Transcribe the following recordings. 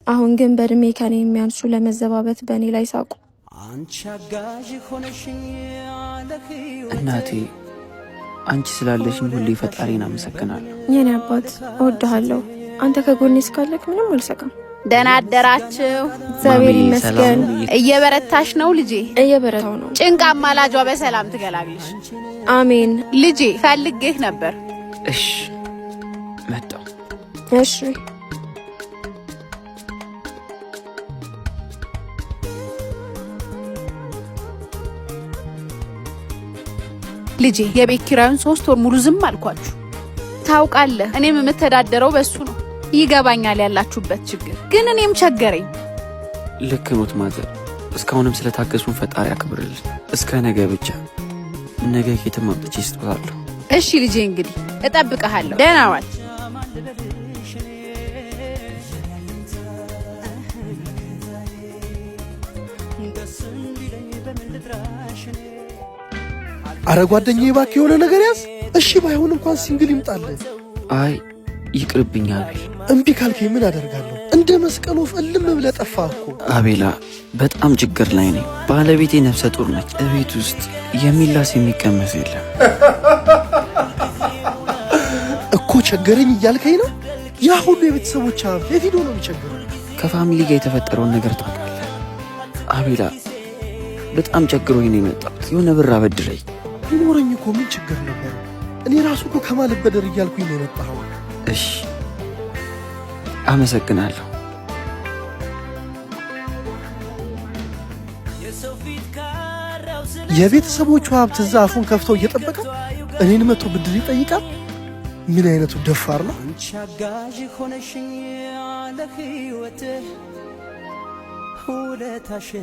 አሁን ግን በእድሜ ከኔ የሚያንሱ ለመዘባበት በእኔ ላይ ሳቁ። እናቴ አንቺ ስላለሽኝ ሁሌ ፈጣሪን አመሰግናለሁ። የኔ አባት እወድሃለሁ። አንተ ከጎኔ እስካለክ ምንም አልሰጋም። ደህና አደራችሁ። እግዚአብሔር ማሚ፣ ይመስገን። ሰላም ነው? እየበረታሽ ነው ልጄ። እየበረታው ነው። ጭንቅ አማላጇ በሰላም ትገላግልሽ። አሜን። ልጄ ፈልጌህ ነበር። እሽ መጣሁ። እሺ። ልጄ የቤት ኪራዩን 3 ወር ሙሉ ዝም አልኳችሁ። ታውቃለህ፣ እኔም የምተዳደረው በሱ ነው። ይገባኛል ያላችሁበት ችግር፣ ግን እኔም ቸገረኝ። ልክ ኖት mother። እስካሁንም ስለታገሱን ፈጣሪ ያክብርልን። እስከ ነገ ብቻ። ነገ ኬትም አምጥቼ ስጦታለሁ። እሺ ልጄ፣ እንግዲህ እጠብቅሃለሁ። ደህና ዋል። አረ ጓደኛዬ እባክህ የሆነ ነገር ያዝ። እሺ ባይሆን እንኳን single ይምጣልህ። አይ ይቅርብኝ አቤል። እምቢ ካልከኝ ምን አደርጋለሁ? እንደ መስቀል ወፍ እልም ብለህ ጠፋህ እኮ። አቤላ በጣም ችግር ላይ ነኝ። ባለቤቴ ነፍሰ ጡር ነች። እቤት ውስጥ የሚላስ የሚቀመስ የለም። እኮ ቸገረኝ እያልከኝ ነው? ያ ሁሉ የቤተሰቦች ሀብት የት ሄዶ ነው የሚቸግረው? ከ family ጋር የተፈጠረውን ነገር ታውቃለህ አቤላ። በጣም ቸግሮኝ ነው የመጣሁት። የሆነ ብር አበድረኝ። ቢኖረኝ እኮ ምን ችግር ነበረው? እኔ ራሱ እኮ ከማልበደር እያልኩኝ ነው የመጣኸው። እሺ አመሰግናለሁ። የቤተሰቦቹ ሀብት እዛ አፉን ከፍቶ እየጠበቀ እኔን መቶ ብድር ይጠይቃል። ምን አይነቱ ደፋር ነው?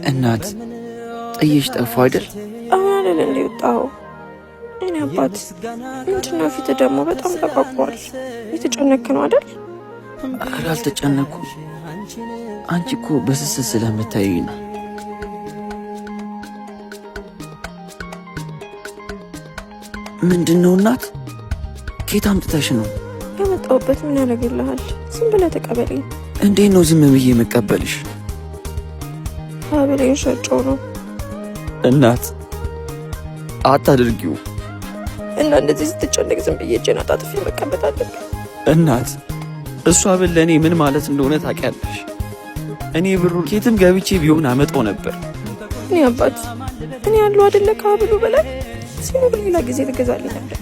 እናት ጥዬሽ ጠፋሁ አይደል? አሁን አይደል እንዴ የወጣኸው? የኔ አባት ምንድነው ፊት ደግሞ በጣም ተቋቁሯል። የተጨነክ ነው አይደል? ኧረ አልተጨነኩም። አንቺ እኮ በስስት ስለምታዩኝ ነው። ምንድን ነው እናት? ኬት አምጥተሽ ነው? ያመጣሁበት ምን ያደርግልሃል? ዝም ብለህ ተቀበለኝ። እንዴት ነው ዝም ብዬ የምቀበልሽ? ሀብሌን ሸጬው ነው። እናት አታድርጊው። እና እንደዚህ ስትጨነቅ ዝም ብዬ እጄን አጣጥፌ መቀመጥ አለብኝ? እናት እሷ ብል ለእኔ ምን ማለት እንደሆነ ታውቂያለሽ። እኔ ብሩ ኬትም ገብቼ ቢሆን አመጣው ነበር። እኔ አባት እኔ ያለው አይደለ ከሀብሉ በላይ ሲኖር ሌላ ጊዜ ትገዛልኛለህ።